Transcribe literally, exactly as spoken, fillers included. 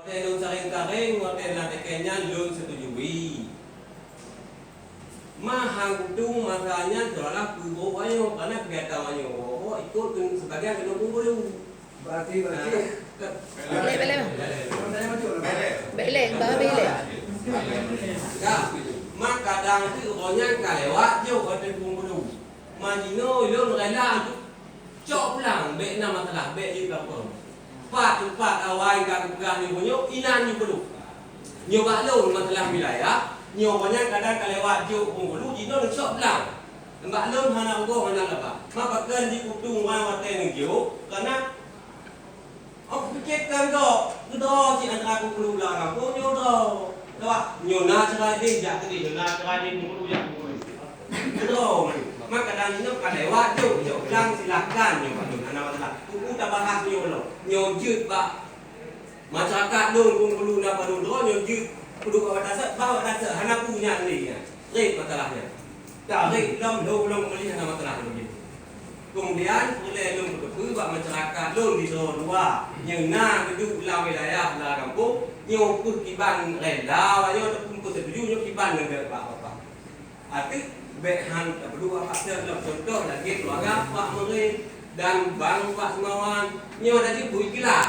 Watèe lôn sareng-sareng, watèe na teuka nyan lôn setuju. Ma han kutueng masa nyan seolah-olah peue geuh nyoe, karena kegiatan nyoe geuh ikot keu sebagian keuneuk peungulu. Berarti, berarti. Nah, ke- Belek, belek, bang. Belek, belek, bang, belek. Ya, ma kadang tu roh nyan ka lewat jok watèe peungulu. Ma jinoe lôn rela untuk cok pulang, bèk na masalah, bèk jeuet lapor. Pat teumpat awai ka geupeugah nyoe nyoe, inan nyoe peuleuh. Nyoe bak lôn masalah wilayah, nyoe roh nyan kadang ka lewat jok peungulu, jinoe lôn cok pulang. Bak lôn hana rugoh hana laba. Ma pakon jikutung watèe neujok, karena Oh, pikirkan gob, keudroe cit antara peungulu lam gampông nyoe droe. Sabab nyoe na cara idéh jak keudéh, nyoe na cara idéh peungulu jak peungulu. Keudroe. Maka kadang nyoe ka lewat jok, jok pulang silakan nyoe, hana masalah. Peue tabahas nyoe lom. Nyoe jeuet bak masyarakat lôn, peungulu na padum droe nyoe jeuet peuduek bak taseuk, bah bak taseuk, hana peue nyan lé nyan. Rét masalah nyan. Tarek lom, lhok lom keumulian hana masalah lom jih. Keumudian, peureulèe lôn peuteupeue bak masyarakat lôn di Sawoe Dua nyang na geuduek lam wilayah lam gampông, nyoe peue kiban rela awak nyoe ataupun peue setuju nyoe kiban ngon geuh bak Bapak. Até bèk han tapeuduek Bapak lom, contoh lagèe keuluwarga Pak Meurin dan bang Pak Seumawan, nyoe lagèe bui kila.